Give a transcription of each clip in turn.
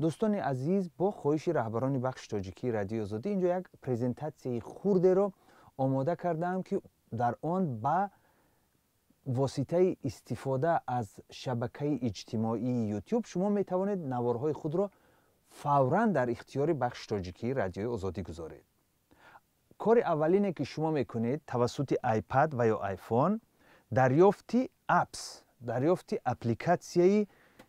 Дӯстони азиз, бо хоҳиши раҳбарони бахши тоҷикии Радиои Озодӣ инҷо як презентатсияи хурдеро омода кардаам, ки дар он ба воситаи истифода аз шабакаи иҷтимоии YouTube шумо метавонед наворҳои худро фавран дар ихтиёри бахши тоҷикии Радиои Озодӣ гузоред. Кори аввалине, ки шумо мекунед тавассути iPad ва ё iPhone, дарёфти apps, дарёфти аппликатсияи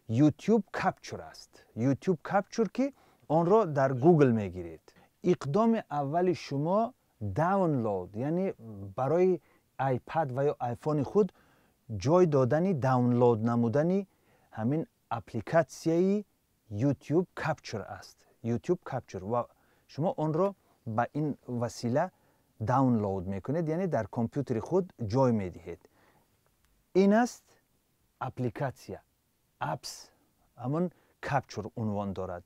YouTube Capture аст. YouTube Capture, ки онро дар Google мегиред. Иқдоми аввали шумо download, яъне барои iPad ва ё iPhone худ ҷой додани, download намудани ҳамин аппликатсияи YouTube Capture аст. YouTube Capture, ва шумо онро ба ин васила download мекунед, яъне дар компютери худ ҷой медиҳед. Ин аст аппликатсия, apps, ҳамон Capture унвон дорад.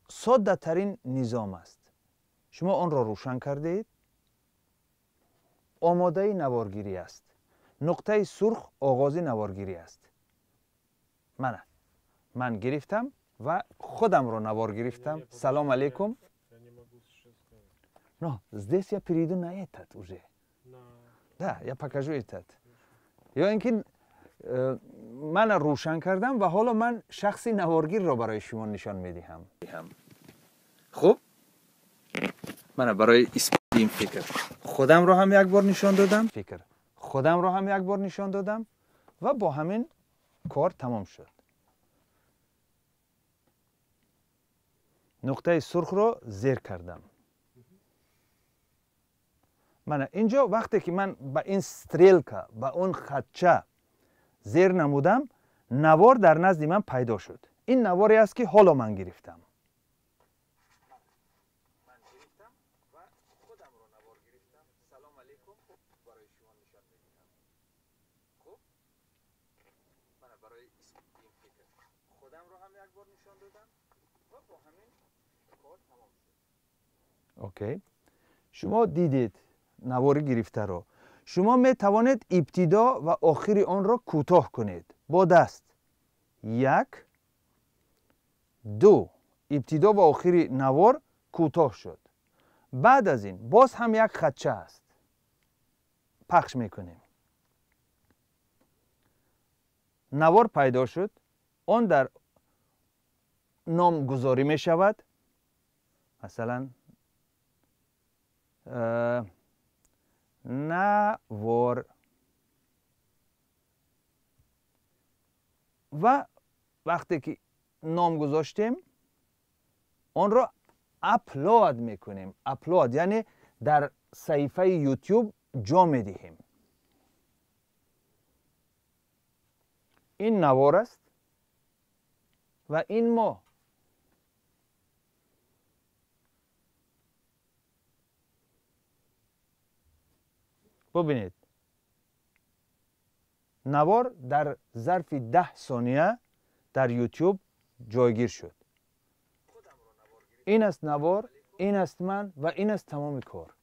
Соддатарин низом аст. Шумо онро рӯшан кардаед, омодаи наворгирӣ аст. Нуқтаи сурх оғози наворгирӣ аст. Мана ман гирифтам ва худамро навор гирифтам. Салом алейкум. Но здесь я перейду на этот уже. Да, я покажу этот. Ё ин ки мана рӯшан кардам ва ҳоло ман шахси наворгирро барои шумо нишон медиҳам. Хуб, мана барои исботи ин фикр худамро ҳам як бор нишон додам, фикр худамро ҳам як бор нишон додам ва бо ҳамин кор тамом шуд. Нуқтаи сурхро зер кардам. Мана инҷо вақте ки ман ба ин стрелка, ба он хатча зер намудам, навор дар назди ман пайдо шуд. Ин наворе аст, ки ҳоло ман гирифтам. Окей, шумо дидед навори гирифтаро. Шумо метавонед ибтидо ва охири онро кӯтоҳ кунед бо даст. Як, ду, ибтидо ва охири навор кӯтоҳ шуд. Баъд аз ин боз ҳам як хатча аст, пахш мекунем. Навор пайдо шуд, он дар номгузорӣ мешавад, масалан, навор, ва вақте ки ном гузоштем, онро upload мекунем. Upload яъне дар саҳифаи YouTube ҷо медиҳем. Ин навор аст ва ин мо. Бубинед, навор дар зарфи 10 сония дар YouTube ҷойгир шуд. Ин аст навор, ин аст ман ва ин аст тамоми кор.